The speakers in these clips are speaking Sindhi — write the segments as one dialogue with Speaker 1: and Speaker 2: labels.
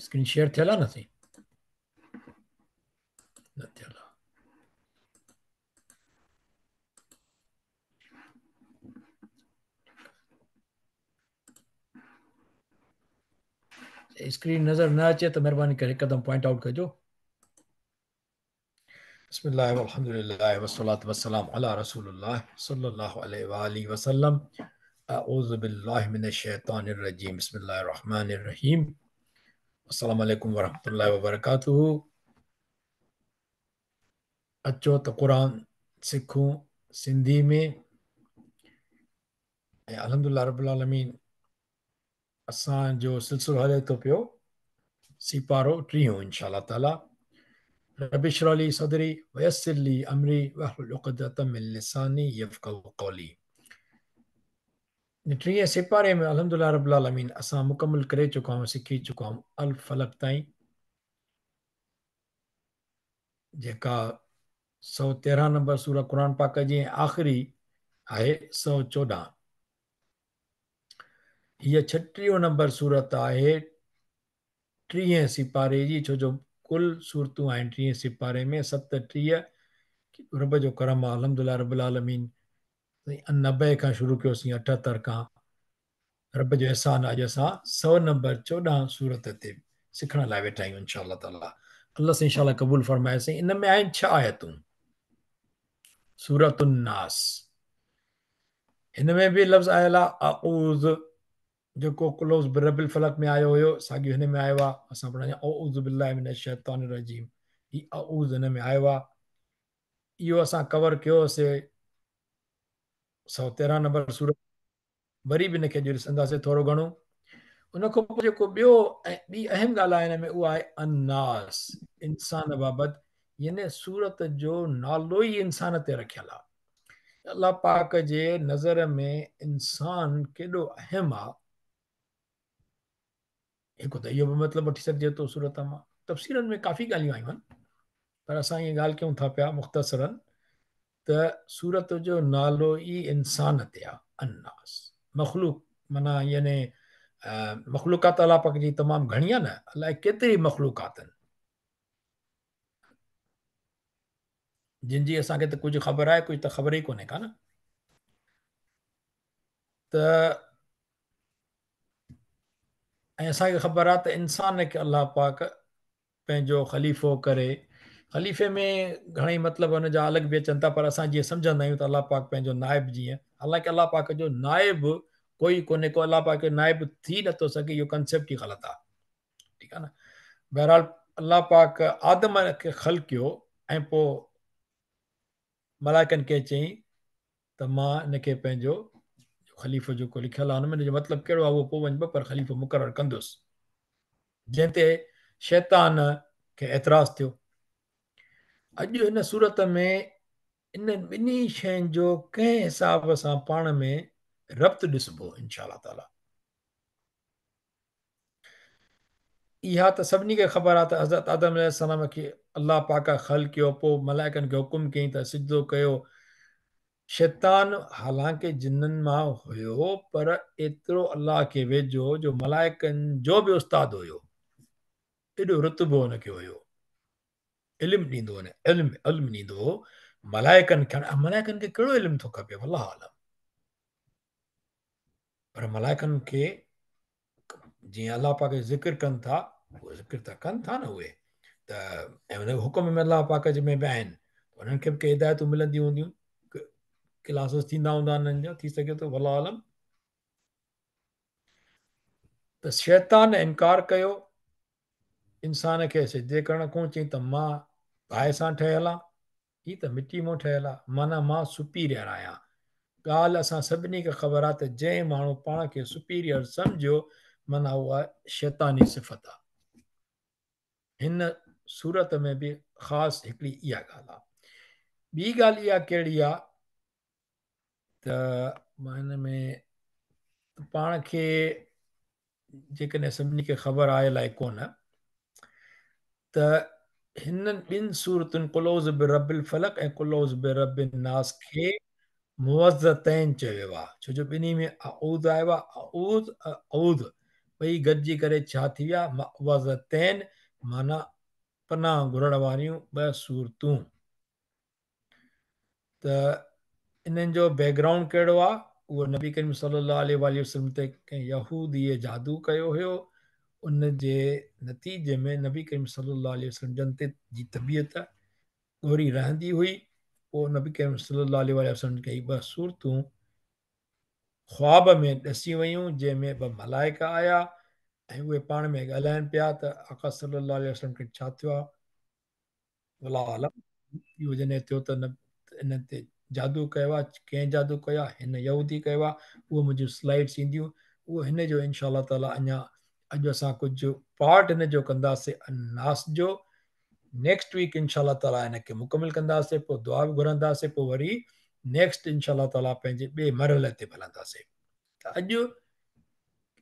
Speaker 1: स्क्रीन शेयर थियल आहे न साईं? न थियल आहे। स्क्रीन नज़र न अचे त महिरबानी करे हिकदमि पॉइंट आउट कजो। बिस्मिल्लाह वल्हम्दुलिल्लाह वस्सलातु वस्सलाम अला रसूलिल्लाह सल्लल्लाहु अलैहि व वसल्लम। अऊज़ु बिल्लाहि मिनश शैतानिर रजीम। बिस्मिल्लाहिर रहमानिर रहीम। अस्सलामु अलैकुम वरहमतुल्लाहि वबरकातुहू। अचो त क़ुरान सिखूं सिंधी में। ऐं अल्हम्दुलिल्लाह रब्बिल आलमीन असांजो सिलसिलो हले थो पियो सिपारो टीहों इंशाअल्लाह ताला। रबी इश्रह ली सदरी वयस्सिर ली अमरी वहलुल उक़दतम मिन लिसानी यफ़क़हू क़ौली। टीहें सिपारे में अल्हम्दुलिल्लाह रब्बिल आलमीन असां मुकमल करे चुका आहियूं, सिखी चुका आहियूं अल फलक ताईं, जेका 113 नंबर सूरह क़ुरान पाक जी आख़िरी आहे 114। हीअ 36 नंबर सूरत आहे टीहें सिपारे जी, छो जो कुल सूरतूं आहिनि टीहें सिपारे में 37। रब जो करम आहे अल्हम्दुलिल्लाह रब्बिल आलमीन 90 खां शुरू कयोसीं, 78 खां। रब जो अहसान अॼु असां 100 नंबर 14 सूरत ते सिखण लाइ वेठा आहियूं इंशाअल्लाह ताला। अल्लाह साईं इंशाअल्लाह क़बूल फरमाए साईं। इन में आहिनि 6 आयतूं। सूरत नास, हिन में बि लफ़्ज़ आयल आहे अऊज़, जेको कुल बिरबिल फलक में आयो हुयो, साॻियो हिन में आयो आहे। असां पढ़ंदा आहियूं अऊज़ बिल्लाहि मिनश शैतानिर रजीम, हीअ अऊज़ हिन में आयो आहे। इहो असां कवर कयोसीं 113 नंबर सूरत, वरी बि हिनखे ॾिसंदासीं थोरो घणो। उन खां पोइ जेको ॿियो ऐं ॿी अहम ॻाल्हि आहे हिन में, उहा आहे अन्नास, इंसान बाबति। यानी सूरत जो नालो ई इंसान ते रखियल आहे। अल्लाह पाक जे नज़र में इंसान केॾो अहम आहे, हिकु त इहो बि मतिलबु वठी सघिजे थो सूरत मां। तफ़सीरनि में काफ़ी ॻाल्हियूं आयूं आहिनि, पर असां इहा ॻाल्हि कयूं था पिया मुख़्तसरनि त सूरत जो नालो ई इंसान ते आहे, अन्नास। मख़लूक माना यानी मख़लूक़ात अल्लाह पाक जी तमामु घणी आहे न, अलाए केतिरी मख़लूक़ात आहिनि जिन जी असांखे त कुझु ख़बर आहे, कुझु त ख़बर ई कोन्हे का न। त ऐं असांखे ख़बर आहे त इंसान खे अल्लाह पाक पंहिंजो ख़लीफ़ो करे। ख़लीफ़े में घणेई मतिलब हुन जा अलॻि बि अचनि था, पर असां जीअं सम्झंदा आहियूं त अल्लाह पाक पंहिंजो नाइब जीअं, हालांकि अल्लाह पाक जो नाइब कोई कोन्हे को, अल्लाह पाक जो नाइब थी नथो सघे, इहो कंसेप्ट ई ग़लति आहे, ठीकु आहे न। बहरहाल अल्लाह पाक आदम खे ख़लकियो ऐं पोइ मलाइकनि खे चयईं त मां हिनखे पंहिंजो ख़लीफ़ो जेको लिखियलु आहे हुन में, हुनजो मतिलबु कहिड़ो आहे उहो पोइ वञिबो, पर ख़लीफ़ो मुक़ररु कंदुसि। जंहिं ते शैतान खे एतिराज़ थियो। अॼु हिन सूरत में इन ॿिन्ही शयुनि जो कंहिं हिसाब सां पाण में रब्त ॾिसबो इंशाअल्लाह ताला। इहा त सभिनी खे ख़बर आहे त हज़रत आदम अलैहिस्सलाम खे अल्लाह पाक ख़लकियो, पोइ मलाइकनि खे हुकुम कयईं त सिजदो कयो। शैतान हालांकि जिन्ननि मां हुयो, पर एतिरो अल्लाह खे वेझो जो मलाइकनि जो बि उस्ताद हुयो, एॾो रुतबो हुनखे हुयो, इल्मु ॾींदो हुन, इल्मु इल्मु ॾींदो हो मलाइकनि खे। मलाइकनि खे कहिड़ो इल्मु थो खपे वल्लाह आलम, पर मलाइकनि खे जीअं अल्लाह पाक जो ज़िक्र कनि था, उहो ज़िक्र त कनि था न उहे त, ऐं हुन हुकुम में अल्लाह पाक जे में बि आहिनि, उन्हनि खे बि के हिदायतूं मिलंदियूं हूंदियूं, क्लासिस थींदा हूंदा हुननि जा, थी सघे थो वल्लाह आलम। त शैतान इनकार कयो इंसान खे सिजदे करण खां, चयईं त मां बाहि सां ठहियल आहियाँ, हीअ त मिटी मां ठहियल आहे, माना मां सुपीरियर आहियाँ। ॻाल्हि असां सभिनी खे ख़बर आहे त जंहिं माण्हू पाण खे सुपीरियर सम्झियो, माना उहा शैतानी सिफ़त आहे। हिन सूरत में बि ख़ासि हिकिड़ी इहा ॻाल्हि आहे। ॿी ॻाल्हि इहा कहिड़ी आहे त मां हिन में पाण खे जेकॾहिं सभिनी खे ख़बर आहे अलाए कोन, त हिननि ॿिनि सूरतुनि कुल औज़ बिरब्बिल फलक ऐं कुल औज़ बिरब्बिन नास खे मुअज़्ज़तैन चयो वियो आहे, छो जो ॿिन्ही में अऊज़ आयो आहे, अऊज़ अऊज़ ٻئي گڏجي ڪري ڇا ٿي ويا؟ معوذتين معنيٰ پناهه گهرڻ واريون ٻه سورتون. ته انهن جو بيڪ گرائونڊ ڪهڙو آهي؟ اهو نبي ڪريم صلي الله عليه واٰله وسلم تي ڪنهن يهوديء جادو ڪيو هيو، ان جي نتيجي ۾ نبي ڪريم صلي الله عليه وسلم جن تي جي طبيعت ڳوري رهندي هئي، پوء نبي ڪريم صلي الله عليه واٰله وسلم کي هي ٻه سورتون خواب ۾ ڏسي ويون، جنهن ۾ ٻه ملائڪ آيا ۽ اهي پاڻ ۾ ڳالهائن پيا ته آقا صلي الله عليه وسلم کي ڇا ٿيو آهي؟ والله اعلم اهو جڏهن ٿيو ته ان تي جادو ڪيو آهي، ڪنهن جادو ڪيو آهي؟ هن يهودي ڪيو آهي. اهو منهنجون سلائيڊس اينديون، اهو هن جو انشاء الله تعالي اڃا اڄ اسان ڪجهه پارٽ هن جو ڪنداسين الناس جو، نيڪسٽ ويڪ انشاء الله تعالي هن کي مڪمل ڪنداسين، پوء دعا به گهرنداسين، پوء وري نيڪسٽ انشاء الله تعالي پنهنجي ٻئي مرحلي تي به هلنداسين. ته اڄ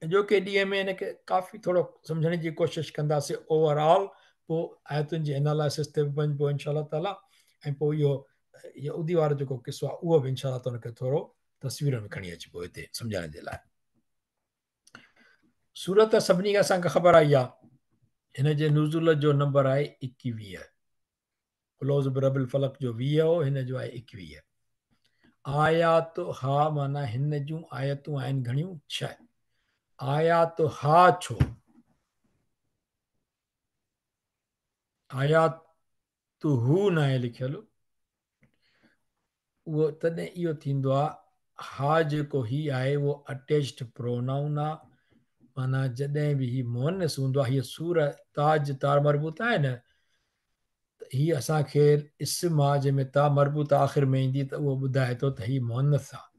Speaker 1: اڄوڪي ڏينهن ۾ هن کي ڪافي ٿورو سمجهڻ جي ڪوشش ڪنداسين اوور آل، پوء آيتن جي انالائسس تي به وڃبو انشاء الله تعالي، ۽ پوء اهو يهودي وارو جيڪو قصو آهي اهو به انشاء الله تعالي ان کي ٿورو تصوير ۾ کڻي اچبو هتي سمجهڻ جي لاء. سورت سڀني کي اسان کي خبر آئي آهي، هن جي نزول جو نمبر آهي 21. قل اعوذ برب الفلق جو 20 هو، هن جو آهي 21. آيات ها معنيٰ هن جون آيتون آهن گهڻيون؟ 6. آيات ها ڇو؟ آيات هو ناهي لکيل. اهو تڏهن اهو ٿيندو آهي ها جيڪو هي آهي اهو اٽيچڊ پرونائون آهي، معنيٰ جڏهن به هي مؤنث هوندو آهي، هيء سورة تاج تاء مربوط آهي نه، ته هي اسان کي اسم آهي جنهن ۾ تاء مربوط آخر ۾ ايندي ته اهو ٻڌائي ٿو ته هي مؤنث آهي.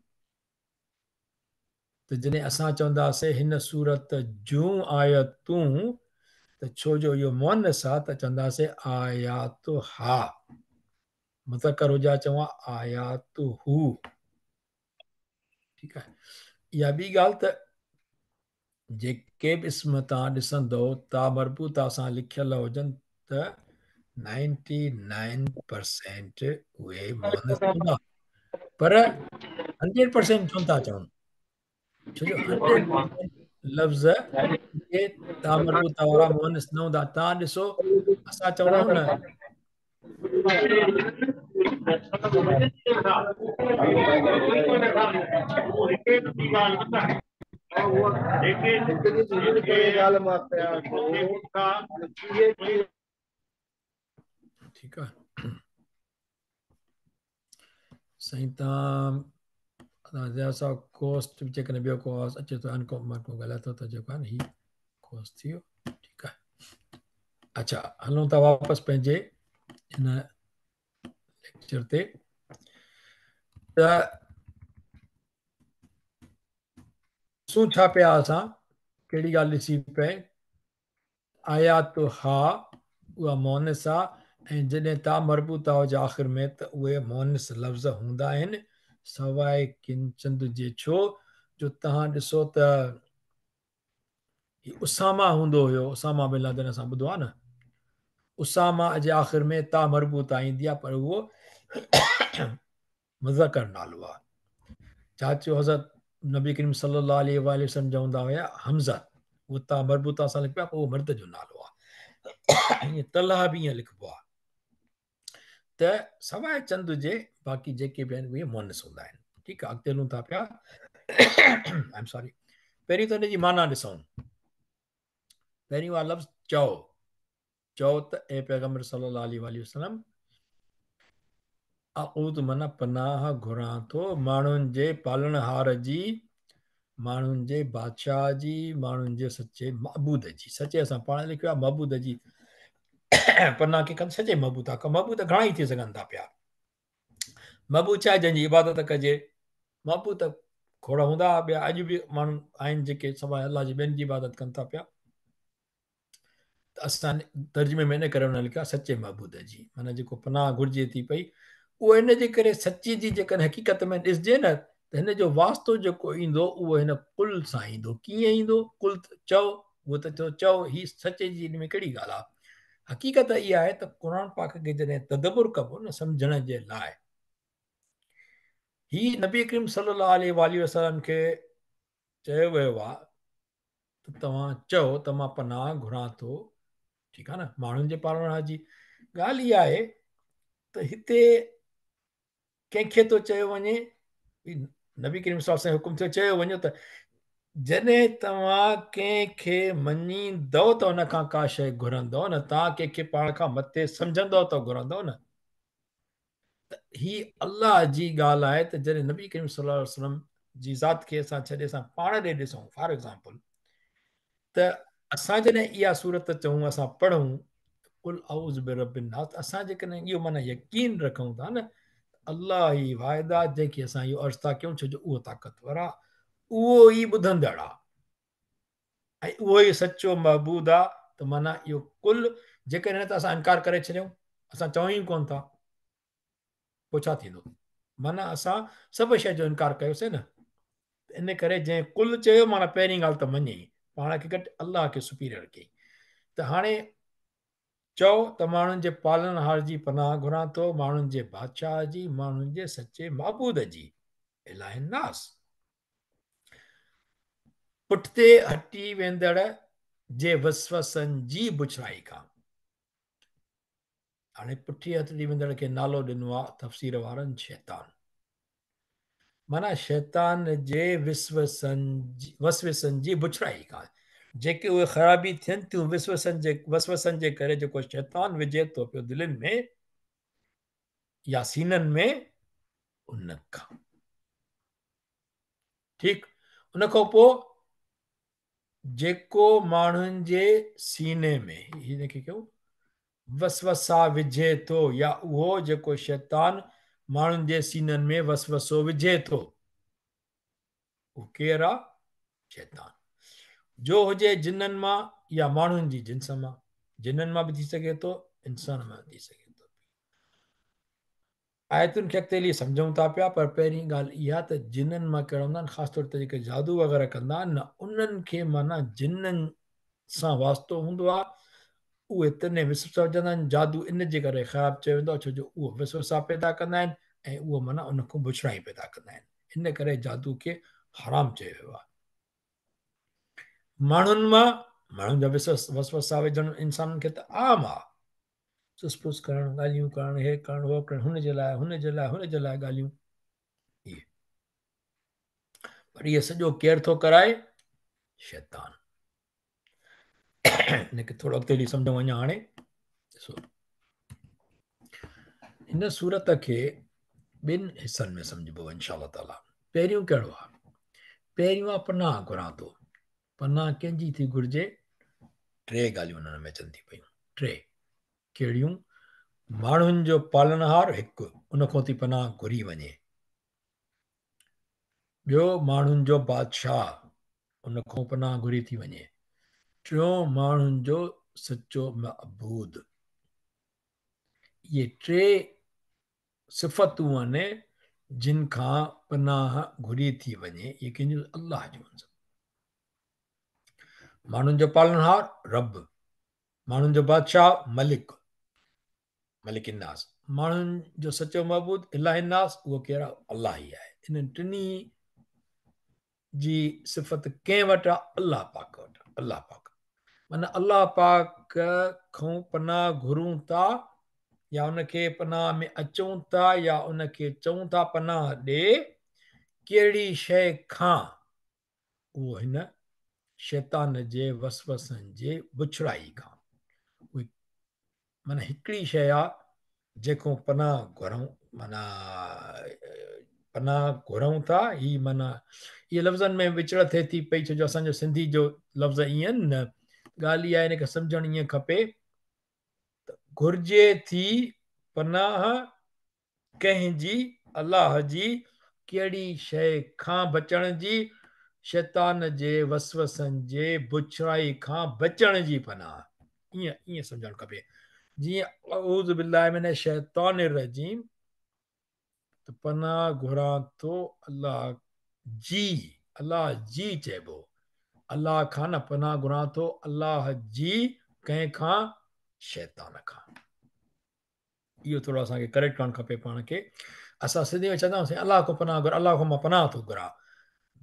Speaker 1: ته جڏهن اسان چونداسين هن سورت جون آيتون ته ڇو جو اهو مؤنث آهي ته چونداسين آياتها، مذڪر هجي ها چئون ها آياته. ٺيڪ آهي. اها ٻي ڳالهه ته جيڪي به اسم توهان ڏسندؤ تاء مربوطه سان لکيل هجن ته 99% اهي مؤنث هوندا، پر 100% ڇو نٿا چون؟ ڇو جو 100% لفظ اهي تاء مربوطه وارا مؤنث نه هوندا. توهان ڏسو اسان چوندا آهيون نه ٺيڪ آهي سائين تان ضياء صاحب ڪوسٽ به جيڪڏهن ٻيو ڪو آواز اچي ٿو ان مان ڪو ڳالهائي ٿو ته جيڪو آهي نه هي ڪوسٽ ٿي ويو. ٺيڪ آهي، اچھا هلون ٿا واپس پنهنجي هن ليڪچر تي. ته ڏسون ڇا پيا اسان ڪهڙي ڳالهه ڏسي پئي. آيات ها اها مؤنث آ ۽ جڏهن تاء مربوطه هجي آخر ۾ ته اهي مؤنث لفظ هوندا آهن سواء ڪن چند جي، ڇو جو توهان ڏسو ته هي اسامه هوندو هيو، اسامه بن لادن اسان ٻڌو آ نه، اسامه جي آخر ۾ تاء مربوطه ايندي آ پر اهو مذڪر نالو آ. چاچو حضرت نبي ڪريم صلي الله عليه واٰله وسلم جا هوندا هيا حمزه، اهو تاء مربوطه سان لکبو آ پر اهو مرد جو نالو آ. ائين طلحه به ائين لکبو آ. ته سواء چند جي باقي جيڪي به آهن اهي مؤنث هوندا آهن. ٺيڪ آ، اڳتي هلون ٿا پيا. I am sorry. پهرين ته ان جي معنيٰ ڏسون. پهريون آ لفظ چئو. چئو ته اي پيغمبر صلي الله عليه واٰله وسلم اعوذ معنيٰ پناهه گهران ٿو ماڻهن جي پالڻهار جي، ماڻهن جي بادشاهه جي، ماڻهن جي سچي معبود جي. سچي اسان پاڻ لکيو آهي معبود جي پناهه ڪنهن کان سچي معبود کان. معبود گهڻا ئي ٿي سگهن ٿا پيا. معبود ڇا آهي؟ جنهن جي عبادت ڪجي. معبود ته کوڙ هوندا ٻيا، اڄ به ماڻهو آهن جيڪي سواء الله جي ٻين جي عبادت ڪن ٿا پيا. ته اسان ترجمي ۾ ان ڪري ان لکيو آهي سچي معبود جي، معنيٰ جيڪو پناهه گهرجي ٿي پئي اهو ان جي ڪري سچي جي جيڪڏهن حقيقت ۾ ڏسجي نه ته هن جو واسطو جيڪو ايندو اهو هن قل سان ايندو. ڪيئن ايندو؟ قل ته چئو، اهو ته چئو، چئو هي سچي جي ان ۾ ڪهڙي ڳالهه آهي؟ حقيقت اها آهي ته قرآن پاڪ کي جڏهن تدبر ڪبو نه سمجهڻ جي لاء، هي نبي ڪريم صلي الله عليه واٰله وسلم کي چيو ويو آهي ته توهان چئو ته مان پناهه گهران ٿو، ٺيڪ آهي نه، ماڻهن جي پالڻهار جي. ڳالهه اها آهي ته هتي ڪنهن کي ٿو چيو وڃي؟ نبي ڪريم صلي الله عليه وسلم حڪم ٿيو چيو وڃو ته جڏهن توهان ڪنهن کي مڃيندؤ ته ان کان ڪا شيء گهرندؤ نه، توهان ڪنهن کي پاڻ کان مٿي سمجهندؤ ته گهرندؤ نه. ته هي الله جي ڳالهه آهي ته جڏهن نبي ڪريم صلي الله عليه وسلم جي ذات کي اسان ڇڏي اسان پاڻ ڏي ڏسون فار ايگزامپل ته اسان جڏهن اها سورت چئون اسان پڙهون قل اعوذ برب الناس ته اسان جيڪڏهن اهو معنيٰ يقين رکون ٿا نه الله ئي واحد آهي جنهن کي اسان اهو عرض ٿا ڪيون ڇو جو اهو طاقتور آهي اهو ئي ٻڌندڙ آهي ۽ اهو ئي سچو معبود آ ته معنيٰ اهو قل جيڪڏهن ته اسان انڪار ڪري ڇڏيون اسان چئون ئي ڪونه ٿا پوء ڇا ٿيندو معنيٰ اسان سڀ شيء جو انڪار ڪيوسين نه ان ڪري جنهن قل چيو معنيٰ پهرين ڳالهه ته مڃي پاڻ کي گهٽ الله کي سپيريئر ڪيائين ته هاڻي چئو ته ماڻهن جي پالڻهار جي پناهه گهران ٿو، ماڻهن جي بادشاهه جي، ماڻهن جي سچي معبود جي، اله الناس. پٺتي هٽي ويندڙ جي وسوسن جي بڇڙائي کان. هاڻي پٺي هٽي ويندڙ کي نالو ڏنو آ تفسير وارن شيطان. معنيٰ شيطان جي وسوسن جي بڇڙائي کان. جيڪي اهي خرابي ٿين ٿيون وسوسن جي ڪري جيڪو شيطان وجهي ٿو پيو دلين ۾ يا سينن ۾ ان کان. ٺيڪ ان کان پوء جيڪو ماڻهن جي سيني ۾ هن کي ڪيو وسوسا وجهي ٿو يا اهو جيڪو شيطان ماڻهن جي سينن ۾ وسوسو وجهي ٿو اهو ڪير آ؟ شيطان جو هجي جنن مان يا ماڻهن جي جنس مان، جنن مان به ٿي سگهي ٿو انسان مان به ٿي سگهي ٿو. آيتن کي اڳتي هلي سمجهون ٿا پيا پر پهرين ڳالهه اها ته جنن مان ڪهڙا هوندا آهن خاص طور تي جيڪي جادو وغيره ڪندا آهن نه انهن کي معنيٰ جنن سان واسطو هوندو آهي اهي تڏهن وسوسا وجهندا آهن جادو ان جي ڪري خراب چيو ويندو آهي ڇو جو اهو وسوسا پيدا ڪندا آهن ۽ اهو معنيٰ ان کان بڇڙائي پيدا ڪندا آهن ان ڪري جادو کي حرام چيو ويو آهي ماڻهن مان ماڻهن جا وسوسا وجهڻ انسانن کي ته عام آهي سس پس ڪرڻ، ڳالهيون ڪرڻ، هي ڪرڻ، هو ڪرڻ، هن جي لاء، هن جي لاء، هن جي لاء ڳالهيون. اهي. پر اهي سڄو ڪير ٿو ڪرائي؟ شيطان. هن کي ٿورو اڳتي هلي سمجهون اڃا هاڻي. ڏسو. هن سورت کي ٻن حصن ۾ سمجهبو انشاء الله تعالي. پهريون ڪهڙو آهي؟ پهريون آهي پناهه گهران ٿو. پناهه ڪنهن جي ٿي گهرجي؟ ٽي ڳالهيون انهن ۾ اچن ٿي پيون. ٽي ڪهڙيون؟ ماڻهن جو پالڻهار هڪ، ان کان ٿي پناهه گهري وڃي. ٻيو ماڻهن جو بادشاهه، ان کان پناهه گهري ٿي وڃي. ٽيون ماڻهن جو سچو معبود. اهي ٽي صفتون آهن جن کان پناهه گهري ٿي وڃي، اهي ڪنهن جون؟ الله جون آهن. ماڻهن جو پالڻهار رب، ماڻهن جو بادشاهه ملڪ، ملڪ الناس، ماڻهن جو سچو معبود اله الناس، اهو ڪير آهي؟ الله ئي آهي. انهن ٽنهي جي صفت ڪنهن وٽ آ؟ الله پاڪ وٽ آ. الله پاڪ معنيٰ الله پاڪ کان پناهه گهرون ٿا يا ان کي پناهه ۾ اچون ٿا يا ان کي چئون ٿا پناهه ڏي ڪهڙي شيء کان اهو هن شيطان جي وسوسن جي بڇڙائي کان اهي معنيٰ هڪڙي شيء آ جنهن کان پناهه گهرون معنيٰ پناهه گهرون ٿا هي معنيٰ اهي لفظن ۾ وچڙ ٿئي ٿي پئي ڇو جو اسان جو سنڌي جو لفظ ائين نه ڳالهه اها هن کي سمجهڻ ائين کپي ته گهرجي ٿي پناهه ڪنهن جي، الله جي، ڪهڙي شيء کان بچڻ جي، شيطان جي وسوسن جي بڇڙائي کان بچڻ جي پناهه. ائين ائين سمجهڻ کپي. جيئن اعوذ بالله من الشيطان الرجيم ته پناهه گهران ٿو الله جي، الله جي چئبو. الله کان نه پناهه گهران ٿو الله جي ڪنهن کان؟ شيطان کان. اهو ٿورو اسان کي ڪريڪٽ ڪرڻ کپي پاڻ کي. اسان سنڌي ۾ چوندا آهيون سائين الله کان پناهه گهر، الله کان مان پناهه ٿو گهران.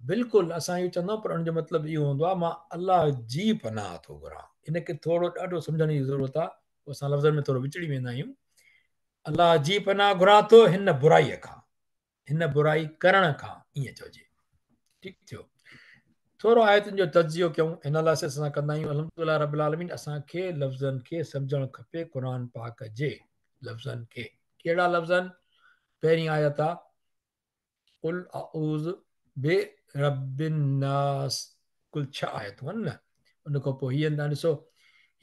Speaker 1: بلڪل اسان اهو چوندا آهيون پر ان جو مطلب اهو هوندو آهي مان الله جي پناهه ٿو گهران. ان کي ٿورو ڏاڍو سمجهڻ جي ضرورت آهي. اسان لفظن ۾ ٿورو وچڙي ويندا آهيون. الله جي پناهه گهران ٿو هن برائيء کان، هن برائي ڪرڻ کان، ائين چئجي. ٺيڪ ٿيو. ٿورو آيتن جو تجزيو ڪيون انالائسس اسان ڪندا آهيون. الحمدلله رب العالمين اسان کي لفظن کي سمجهڻ کپي قرآن پاڪ جي لفظن کي. ڪهڙا لفظن؟ پهرين آيت آ قل اعوذ برب الناس، ڪل 6 آيتون آهن نه. ان کان پوء هي آهن، ڏسو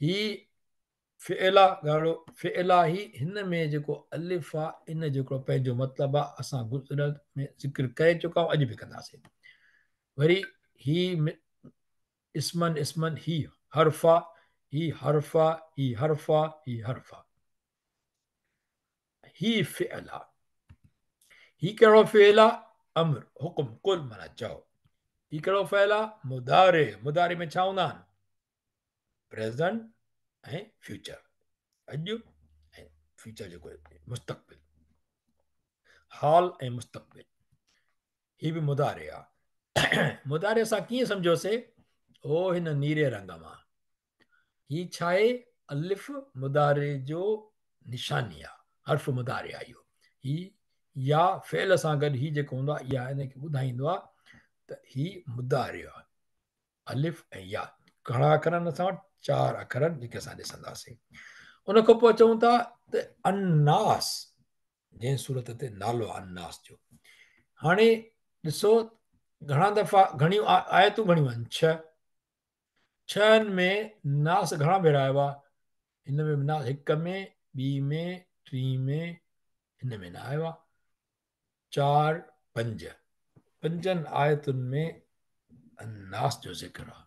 Speaker 1: هي فعل آ، ڳاڙهو فعل آ، هي هن ۾ جيڪو الف آ ان جو هڪڙو پنهنجو مطلب آ، اسان گذريل ۾ ذڪر ڪري چڪا آهيون، اڄ به ڪنداسين. وري هي اسمن اسمن، هي حرف آ، هي حرف آ، هي حرف آ، هي حرف آ، هي فعل آ. هي ڪهڙو فعل آ؟ امر، حڪم، قل معنيٰ چئو. هي ڪهڙو فعل آ؟ مضارع. مضارع ۾ ڇا هوندا آهن؟ پريزنٽ ۽ فيوچر، اڄ ۽ فيوچر جيڪو مستقبل، حال ۽ مستقبل. هي به مضارع آ. مضارع اسان ڪيئن سمجهيوسي؟ او هن نيري رنگ مان. هي ڇا آهي؟ الف مضارع جو نشاني آ، حرف مضارع آ اهو. هي يا فعل سان گڏ هي جيڪو هوندو آ اها ان کي ٻڌائيندو آ ته هي مضارع آ. الف ۽ يا گهڻا اکر آهن اسان وٽ؟ 4 اکر آهن جيڪي اسان ڏسنداسين. ان کان پوء چئون ٿا ته الناس، جنهن سورت تي نالو آهي الناس جو. هاڻي ڏسو گهڻا دفعا گهڻيون آيتون گهڻيون آهن، 6. ڇهن ۾ ناس گهڻا ڀيرا آيو آهي؟ هن ۾ به ناس هڪ ۾، ٻي ۾، ٽين ۾، هن ۾ نه آيو آهي. 4، 5، پنجن آيتن ۾ الناس جو ذڪر آهي.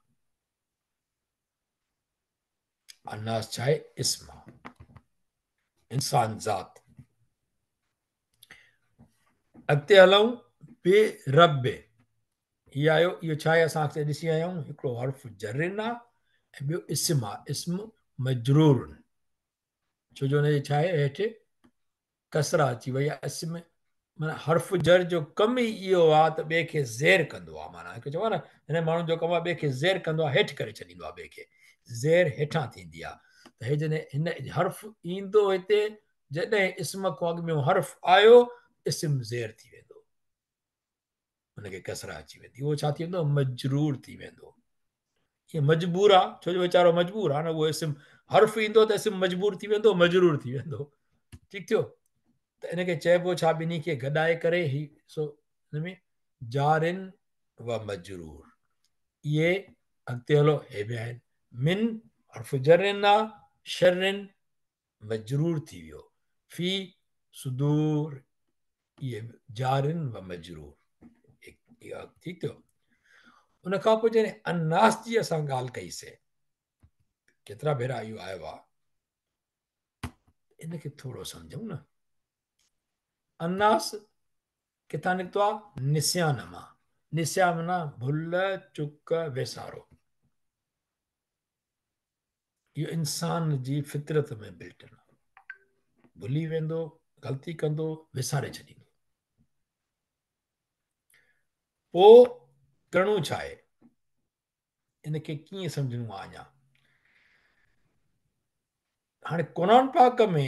Speaker 1: الناس ڇا آهي؟ اسم آهي، انسان ذات. اڳتي هلون، برب هي آيو، اهو ڇا آهي؟ اسان اڳتي ڏسي آيا آهيون، هڪڙو حرف جرن آهي ۽ ٻيو اسم آهي، اسم مجرور، ڇو جو ان جي ڇا آهي هيٺ ڪسره اچي وئي آهي. اسم معنيٰ حرف جر جو ڪم ئي اهو آهي ته ٻئي کي زير ڪندو آهي، معنيٰ هڪ چئبو آهي نه هن ماڻهو جو ڪم آهي ٻئي کي زير ڪندو آهي، هيٺ ڪري ڇڏيندو آهي ٻئي کي، زير هيٺان ٿيندي آهي. ته هي جڏهن هن حرف ايندو هتي، جڏهن اسم کان اڳ ۾ حرف آيو اسم زير ٿي ويندو، ان کي ڪسره اچي ويندي، اهو ڇا ٿي ويندو؟ مجرور ٿي ويندو. اهو مجبور آ، ڇو جو ويچارو مجبور آ نه، اهو اسم حرف ايندو ته اسم مجبور ٿي ويندو، مجرور ٿي ويندو. ٺيڪ ٿيو؟ ته ان کي چئبو ڇا؟ ٻنهي کي گڏائي ڪري هي سو ان ۾ جارن و مجرور. اهي اڳتي هلو، هي به آهن. من حرف جرن آ، شرن مجرور ٿي ويو، في صدور اهي جارن و مجرور. ٺيڪ ٿيو؟ ان کان پوء جڏهن الناس جي اسان ڳالهه ڪئي سي، ڪيترا ڀيرا اهو آيو آ، ان کي ٿورو سمجهون نه. الناس ڪٿان نڪتو آ؟ نسيان مان. نسيان معنيٰ ڀل چڪ ويسارو. اهو انسان جي فطرت ۾ بلٽ ان آهي. ڀلي ويندو، غلطي ڪندو، وساري ڇڏيندو. پوء ڪرڻو ڇا آهي؟ ان کي ڪيئن سمجهڻو آهي اڃا؟ هاڻي قرآن پاڪ ۾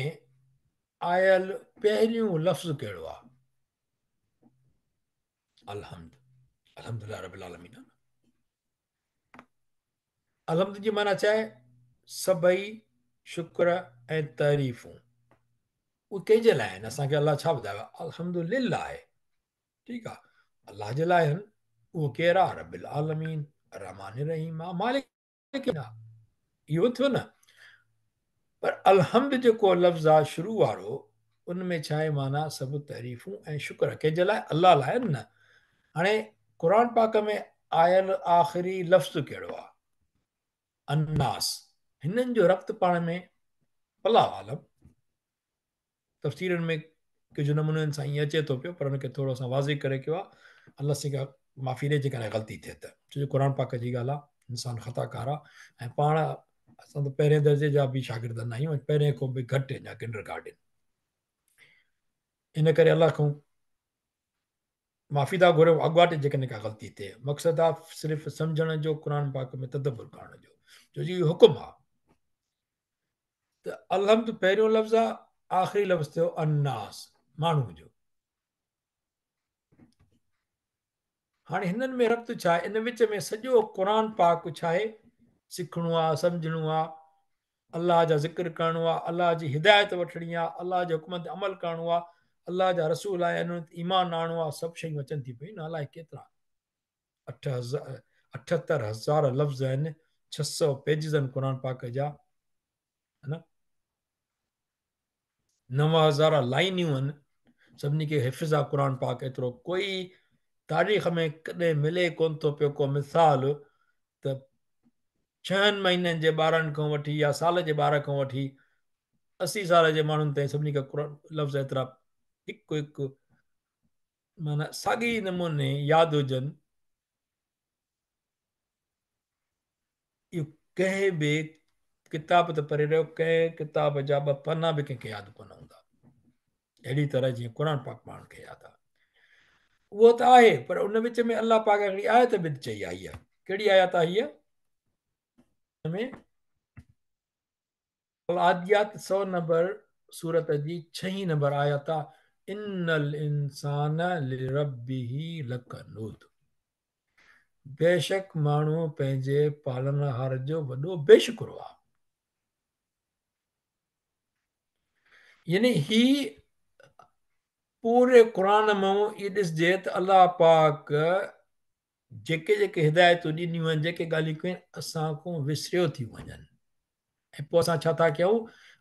Speaker 1: آيل پهريون لفظ ڪهڙو آهي؟ الحمد. الحمدلله رب العالمين. الحمد جي معنيٰ ڇا آهي؟ سڀئي شڪر ۽ تعريفون اهي ڪنهن جي لاء آهن؟ اسان کي الله ڇا ٻڌايو آهي؟ الحمد لله آهي. ٺيڪ آهي، الله جي لاء آهن. اهو ڪير آهي؟ رب العالمين، الرحمٰن الرحيم آهي، مالڪ آهي. اهو ٿيو نه. پر الحمد جيڪو لفظ آهي شروع وارو، ان ۾ ڇا آهي معنيٰ؟ سڀ تعريفون ۽ شڪر ڪنهن جي لاء؟ الله لاء آهن نه. هاڻي قرآن پاڪ ۾ آيل آخري لفظ ڪهڙو آهي؟ الناس. هنن جو ربط پاڻ ۾ الله اعلم، تفسيرن ۾ ڪجهه نمونن سان ائين اچي ٿو پيو، پر ان کي ٿورو اسان واضح ڪري ڪيو آهي. الله سائين کان معافي ڏي جيڪڏهن غلطي ٿئي ته، ڇو جو قرآن پاڪ جي ڳالهه آهي، انسان خطا ڪار آهي ۽ پاڻ اسان ته پهرين درجي جا به شاگرد نه آهيون ۽ پهرين کان به گهٽ اڃا ڪنڊر گارڊن، ان ڪري الله کان معافي ٿا گهريون اڳواٽ جيڪڏهن ڪا غلطي ٿئي. مقصد آ صرف سمجهڻ جو قرآن پاڪ ۾ تدبر ڪرڻ جو، ڇو جو اهو حڪم آ. ته الحمد پهريون لفظ آ، آخري لفظ ٿيو الناس، ماڻهو جو. هاڻي هنن ۾ ربط ڇا آهي؟ ان وچ ۾ سڄو قرآن پاڪ ڇا آهي؟ سکڻو آ، سمجهڻو آ، الله جا ذڪر ڪرڻو آ، الله جي هدايت وٺڻي آ، الله جي حڪمن تي عمل ڪرڻو آ، الله جا رسول آيا آهن انهن تي ايمان آڻڻو آ، سڀ شيون اچن ٿيون پيون نه، الائي ڪيترا 78000 لفظ آهن، 600 پيجز آهن قرآن پاڪ جا، ها نه، 9000 لائنيون آهن، سڀني کي حفظ آ قرآن پاڪ ايترو ڪوئي تاريخ ۾ ڪڏهن ملي ڪون ٿو پيو ڪو مثال ته 6 مهينن جي ٻارن کان وٺي يا سال جي ٻار کان وٺي 80 سال جي ماڻهن تائين سڀني کي قرآن لفظ ايترا هڪ هڪ معنيٰ ساڳي نموني ياد هجن. اهو ڪنهن به ڪتاب ته پري رهيو، ڪنهن ڪتاب جا ٻه پنا به ڪنهن کي ياد ڪونه هوندا. اهڙي طرح جيئن قرآن پاڪ ماڻهن کي ياد آهي. اهو ته آهي، پر ان وچ ۾ الله پاڪ هڪڙي آيت به چئي آهي. هيء ڪهڙي آيت آهي هيء؟ ۾ العاديات 100 نمبر سورت جي ڇهين نمبر آيت آ، ان الانسان لربه لڪنود، بيشڪ ماڻهو پنهنجي پالڻهار جو وڏو بي شڪرو آ. يعني هي پوري قرآن مان اهو ڏسجي ته الله پاڪ جيڪي جيڪي هدايتون ڏنيون آهن، جيڪي ڳالهيون ڪيون آهن، اسان کان وسريو ٿيون وڃن ۽ پوء اسان ڇا ٿا ڪيون؟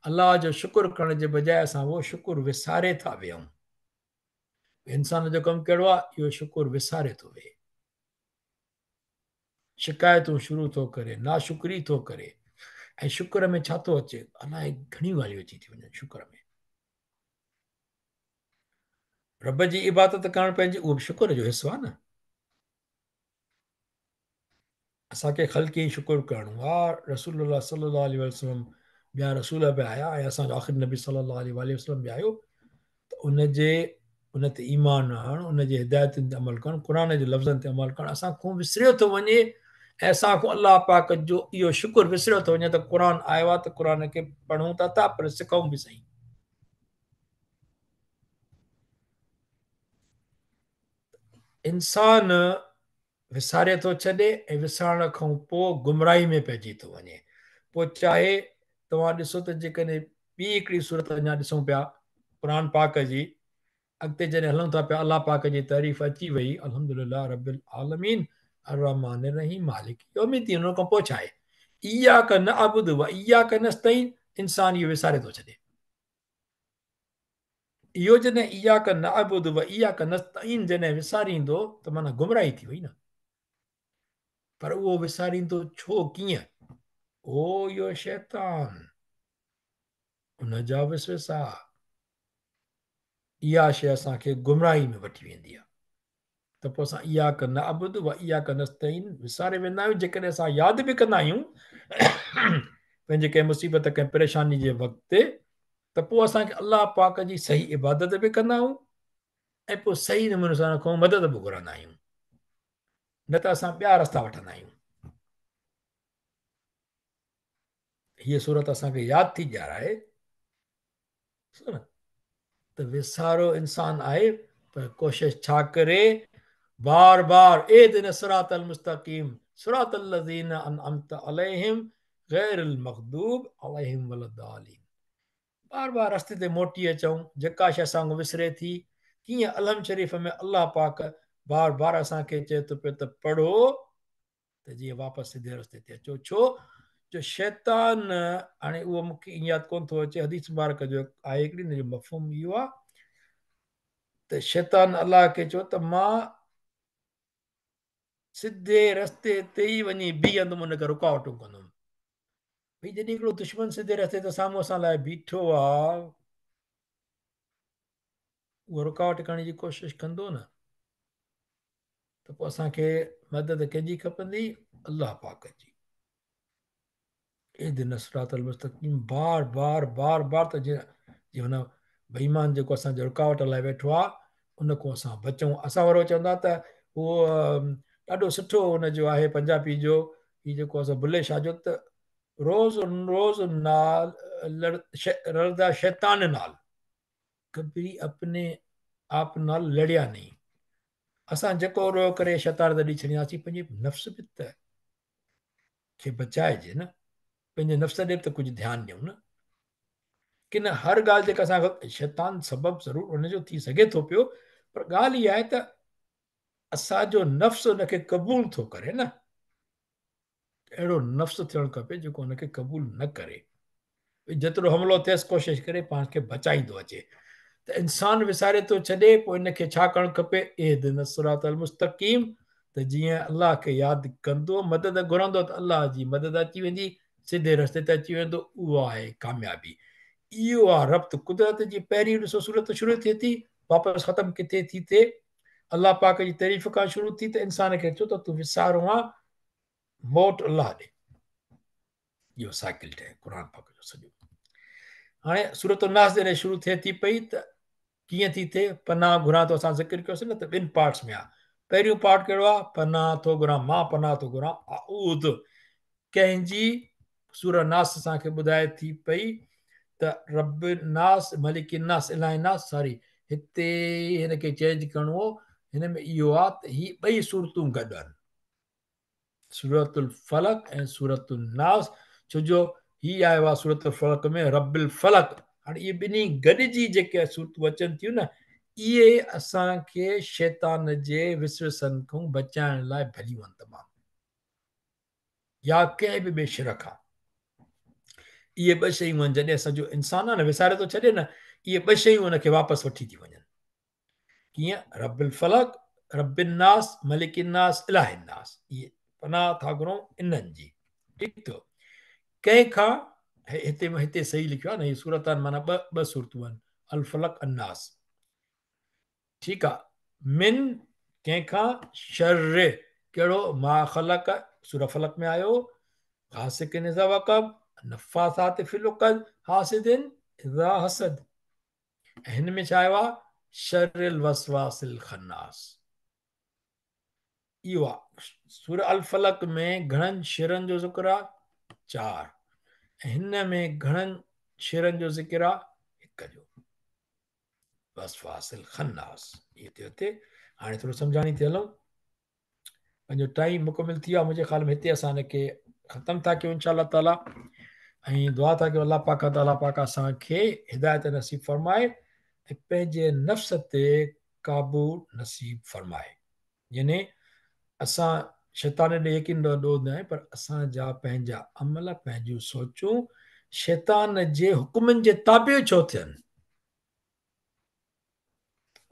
Speaker 1: الله جو شڪر ڪرڻ جي بجاء اسان اهو شڪر وساري ٿا ويهون. انسان جو ڪم ڪهڙو آهي؟ اهو شڪر وساري ٿو ويهي، شڪايتون شروع ٿو ڪري، ناشڪري ٿو ڪري ۽ شڪر ۾ ڇا ٿو اچي؟ الائي گهڻيون ڳالهيون اچي ٿيون وڃن شڪر ۾. رب جي عبادت ڪرڻ پنهنجي اهو به شڪر جو حصو آهي نه. اسان کي خلقي شڪر ڪرڻو آهي. رسول الله صلي الله عليه وسلم ٻيا رسول به آيا ۽ اسان جو آخري نبي صلي الله عليه وآله وسلم به آيو ته ان جي ان تي ايمان آڻڻ، ان جي هدايتن تي عمل ڪرڻ، قرآن جي لفظن تي عمل ڪرڻ اسان کان وسريو ٿو وڃي ۽ اسان کان الله پاڪ جو اهو شڪر وسريو ٿو وڃي ته قرآن آيو آهي ته قرآن کي پڙهون ته ٿا پر سکون به سهي. انسان وساري ٿو ڇڏي ۽ وسارڻ کان پوء گمراهي ۾ پئجي ٿو وڃي. پوء چاهي توهان ڏسو ته جيڪڏهن ٻي هڪڙي سورت اڃا ڏسون پيا قرآن پاڪ جي، اڳتي جڏهن هلون ٿا پيا الله پاڪ جي تعريف اچي وئي الحمدلله رب العالمين الرحمٰن الرحيم مالڪ يوم الدين ان کان پوء ڇا آهي اياڪ نعبد و اياڪ نستعين انسان اهو وساري ٿو ڇڏي. اهو جڏهن اياڪ نعبد و اياڪ نستعين جڏهن وساريندو ته معنيٰ گمراهي ٿي وئي نه. پر اهو وساريندو ڇو ڪيئن؟ او اهو شيطان، ان جا وسوسا، اها شيء اسان کي گمراهي ۾ وٺي ويندي آهي. ته پوء اسان اياڪ نعبد و اياڪ نستعين وساري ويندا آهيون. جيڪڏهن اسان ياد به ڪندا آهيون پنهنجي ڪنهن مصيبت ڪنهن پريشاني جي وقت ته پوء اسان کي الله پاڪ جي صحيح عبادت به ڪندا آهيون ۽ پوء صحيح نموني سان کان مدد به گهرندا آهيون، نه ته اسان ٻيا رستا وٺندا آهيون. هيء سورت اسان کي ياد ٿي ڏيارائي ته وسارو انسان آهي پر ڪوشش ڇا ڪري بار بار اهدنا الصراط المستقيم صراط الذين انعمت عليهم غير المغضوب عليهم ولا الضالين بار بار رستي تي موٽي اچون جيڪا شيء اسان کان وسري ٿي. ڪيئن الحمد شريف ۾ الله پاڪ بار بار اسان کي چئي ٿو پيو ته پڙهو ته جيئن واپس سڌي رستي تي اچو. ڇو جو شيطان، هاڻي اهو مون کي ائين ياد ڪونه ٿو اچي، حديث مبارڪ جو آهي هڪڙي، ان جو مفهوم اهو آهي ته شيطان الله کي چيو ته مان سڌي رستي تي ئي وڃي بيهندم، ان کي رڪاوٽون ڪندم. ڀئي جڏهن هڪڙو دشمن سڌي رستي تي سامهون اسان لاء بيٺو آهي، اهو رڪاوٽ ڪرڻ جي ڪوشش ڪندو نه، ته پوء اسان کي مدد ڪنهن جي کپندي؟ الله پاڪ جي. اهدنا الصراط المستقيم بار بار بار بار ته جي هن بي ايمان جيڪو اسان جي رڪاوٽ لاء ويٺو آ، ان کان اسان بچون. اسان ورو چوندا ته هو ڏاڍو سٺو ان جو آهي پنجابي جو هي جيڪو اسان بلي شاهه جو ته روز روز نال رلدا شيطان نال ڪبي اپني آپ نال لڙيا نهين. اسان جيڪو ڏوهه ڪري شيطان تي ڏئي ڇڏينداسين پنهنجي نفس به ته کي بچائجي نه، پنهنجي نفس ڏي به ته ڪجهه ڌيان ڏيون نه. ڪن هر ڳالهه جيڪا اسان شيطان سبب ضرور ان جو ٿي سگهي ٿو پيو، پر ڳالهه اها آهي ته اسان جو نفس ان کي قبول ٿو ڪري نه. اهڙو نفس ٿيڻ کپي جيڪو ان کي قبول نه ڪري. جيترو حملو ٿئيس ڪوشش ڪري پاڻ کي بچائيندو اچي. ته انسان وساري ٿو ڇڏي پوء ان کي ڇا ڪرڻ کپي؟ اهدنا الصراط المستقيم ته جيئن الله کي ياد ڪندو مدد گهرندو ته الله جي مدد اچي ويندي، سڌي رستي تي اچي ويندو، اهو آهي ڪاميابي. اهو آهي ربط قدرت جي پهرين ڏسو سورت شروع ٿئي ٿي واپس ختم ڪٿي ٿي ٿئي؟ الله پاڪ جي تعريف کان شروع ٿي ته انسان کي چيو ته تون وسارو آن موٽ الله ڏي. اهو سائيڪل ٺهي قرآن پاڪ جو سڄو. هاڻي سورت الناس جڏهن شروع ٿئي ٿي پئي ته ڪيئن ٿي ٿئي؟ پناهه گهران ٿو اسان ذڪر ڪيوسين نه ته ٻن پارٽس ۾ آهي. پهريون پارٽ ڪهڙو آهي؟ پناهه ٿو گهران، مان پناهه ٿو گهران اعوذ ڪنهن جي؟ سوره ناس اسان کي ٻڌائي ٿي پئي ته رب الناس ملڪ الناس اله الناس ساري هتي هن کي چينج ڪرڻو هو هن ۾ اهو آهي ته هي ٻئي سورتون گڏ آهن. سورة الفلق ۽ سورة الناس ڇو جو هي آيو آهي سورة الفلق ۾ رب الفلق هاڻي اهي ٻنهي گڏجي جيڪي سورتون اچن ٿيون نه اهي اسان کي شيطان جي وسوسن کان بچائڻ لاء ڀليون آهن تمام يا ڪنهن به ٻئي شر کان اهي ٻه شيون آهن جڏهن اسان جو انسان آهي نه وساري ٿو ڇڏي نه اهي ٻه شيون ان کي واپس وٺي ٿي وڃن ڪيئن؟ رب الفلق، رب الناس، ملڪ الناس، اله الناس. اهي پناهه ٿا گهرون انهن جي. ٺيڪ ٿيو. ڪنهن کان؟ هتي هتي صحيح لکيو آهي نه هي سورت آهن معنيٰ ٻه ٻه سورتون آهن الفلق الناس. ٺيڪ آهي. من ڪنهن کان؟ شر ڪهڙو؟ ما خلق سوره فلق ۾ آيو غاسق اذا وقب نفاثات في العقد حاسد اذا حسد. ۽ هن ۾ ڇا آيو آهي؟ شر الوسواس الخناس. اهو آهي. سورة الفلق ۾ گهڻن شرن جو ذڪر آهي؟ چار. ۽ هن ۾ گهڻن شرن جو ذڪر آهي؟ هڪ جو. وسواس الخناس. اهو ٿيو هتي. هاڻي ٿورو سمجهاڻي تي هلون. پنهنجو ٽائيم مڪمل ٿي ويو آهي منهنجي خيال ۾ هتي اسان هن کي ختم ٿا ڪيون انشاء الله تعالي ۽ دعا ٿا ڪيون الله پاڪ کان ته الله پاڪ اسان کي هدايت نصيب فرمائي ۽ پنهنجي نفس تي قابو نصيب فرمائي يعني اسان شيطان ڏي يقين ڏوهه نه آهي پر اسان جا پنهنجا عمل پنهنجون سوچون شيطان جي حڪمن جي تابع ڇو ٿين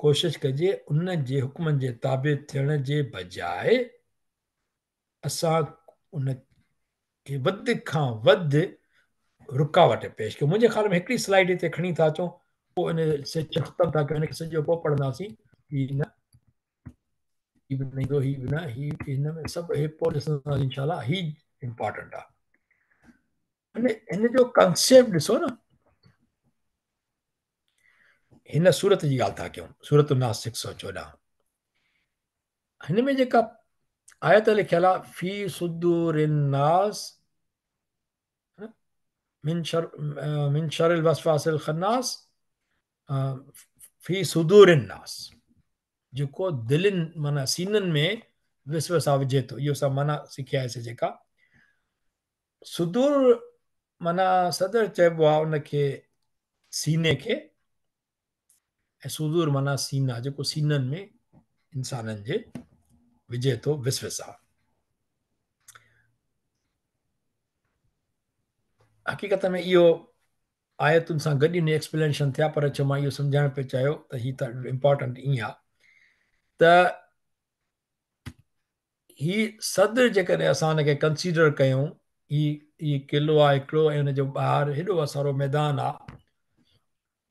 Speaker 1: ڪوشش ڪجي ان جي حڪمن جي تابع ٿيڻ جي بجاء اسان ان کي وڌ کان وڌ رڪاوٽ پيش ڪيون. منهنجي خيال ۾ هڪڙي سلائيڊ هتي کڻي ٿا اچون پوء ان سيڪشن ختم ٿا ڪيون هن کي سڄو پوء پڙهنداسين. هي نه هي به نه ايندو هي به نه هي هن ۾ سڀ هي پوء ڏسنداسين انشاء الله هي امپارٽنٽ آهي. هن جو ڪنسيپٽ ڏسو نه هن سورت جي ڳالهه ٿا ڪيون سورت الناس 114 هن ۾ جيڪا آيت لکيل آهي في صدور الناس من شر من شر الوسواس الخناس في صدور الناس جيڪو دلين معنيٰ سينن ۾ وسوسا وجهي ٿو اهو سڀ معنيٰ سکيا آهي جيڪا صدور معنيٰ صدر چئبو آهي ان کي سيني کي ۽ صدور معنيٰ سينا جيڪو سينن ۾ انسانن جي وجهي ٿو وسوسا. حقيقت ۾ اهو آيتن سان گڏ ان ايڪسپلينيشن ٿيا پر ڇو مان اهو سمجهائڻ پئي چاهيو ته هي ته امپارٽنٽ ائين آهي ته هي صدر جيڪڏهن اسان ان کي ڪنسيڊر ڪيون هي هي قلعو آهي هڪڙو ۽ ان جو ٻاهر هيڏو سارو ميدان آهي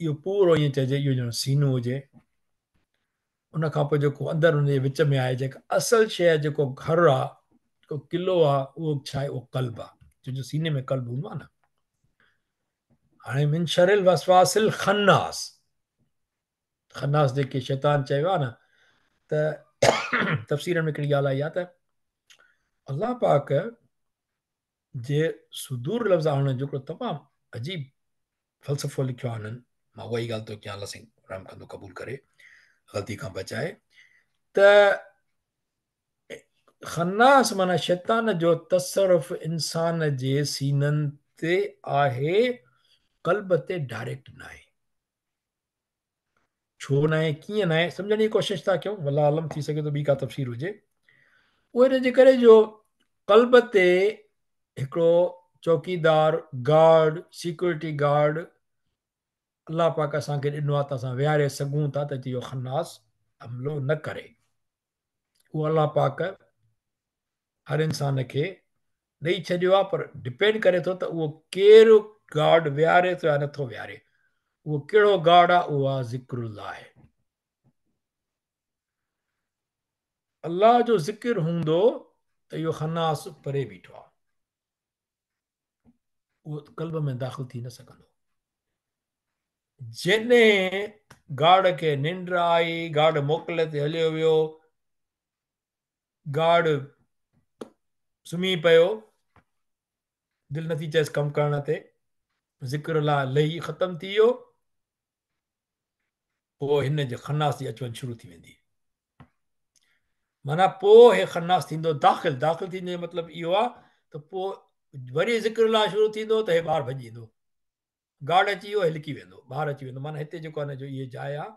Speaker 1: اهو پورو ائين چئجي اهو ڄڻ سينو هجي ان کان پوء جيڪو اندر ان جي وچ ۾ آهي جيڪا اصل شيء آهي جيڪو گهر آهي جيڪو قلعو آهي اهو ڇا آهي اهو قلب آهي ڇو جو سيني ۾ قلب هوندو آهي نه هاڻي من شر الوسواس الخناس. خناس جيڪي شيطان چيو آهي نه ته تفسير ۾ هڪڙي ڳالهه آئي آهي ته الله پاڪ جي صدور لفظ آڻڻ جو هڪڙو تمام عجيب فلسفو لکيو آهي انهن، مان اها ئي ڳالهه ٿو ڪيان، الله سائين رحم ڪندو قبول ڪري، غلطي کان بچائي، ته خناس معنيٰ شيطان جو تصرف انسان جي سينن تي آهي، قلب تي ڊائريڪٽ ناهي. ڇو ناهي، ڪيئن ناهي، سمجهڻ جي ڪوشش ٿا ڪيون، والله اعلم ٿي سگهي ٿو ٻي ڪا تفسير هجي. اهو ان جي ڪري جو قلب تي هڪڙو چوڪيدار، گارڊ، سيڪيورٽي گارڊ، الله پاڪ اسان کي ڏنو آهي ته اسان ويهاري سگهون ٿا ته اهو خناس حملو نه ڪري. اهو الله پاڪ هر انسان کي ڏئي ڇڏيو آهي پر ڊپينڊ ڪري ٿو ته اهو ڪير گارڊ ويهاري ٿو يا نٿو ويهاري. اهو ڪهڙو گارڊ آهي؟ اهو آهي ذڪر الله. الله جو ذڪر هوندو ته اهو خناس پري بيٺو آهي، اهو قلب ۾ داخل ٿي نه سگهندو. جڏهن گارڊ کي ننڊ آئي، گارڊ موڪل تي هليو ويو، گارڊ سمهي پيو، دل نٿي چئيس ڪم ڪرڻ تي، ذڪر الله لهي ختم ٿي ويو، پوء هن جي خناس جي اچ وڃ شروع ٿي ويندي. معنيٰ پوء هي خناس ٿيندو داخل، داخل ٿيندي جو مطلب اهو آهي ته پوء وري ذڪر الله شروع ٿيندو ته هي ٻاهر ڀڄي ايندو، گارڊ اچي ويو هي لڪي ويندو، ٻاهر اچي ويندو، معنيٰ هتي جيڪو آهي نه جو اهي جاء آهي،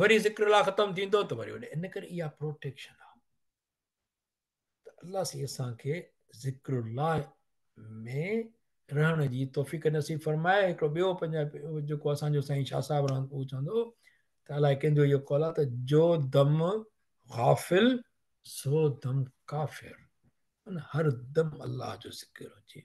Speaker 1: وري ذڪر الله ختم ٿيندو ته وري ان ڪري اها پروٽيڪشن آهي ته الله سائين اسان کي ذڪر الله ۾ رهڻ جي توفيق نصيب فرمائي. هڪڙو ٻيو پنهنجا جيڪو اسان جو سائين شاهه صاحب رحمت اهو چوندو ته الائي ڪنهن جو اهو قول آهي ته جو دم غافل سو دم ڪافر، معنيٰ هر دم الله جو ذڪر هجي.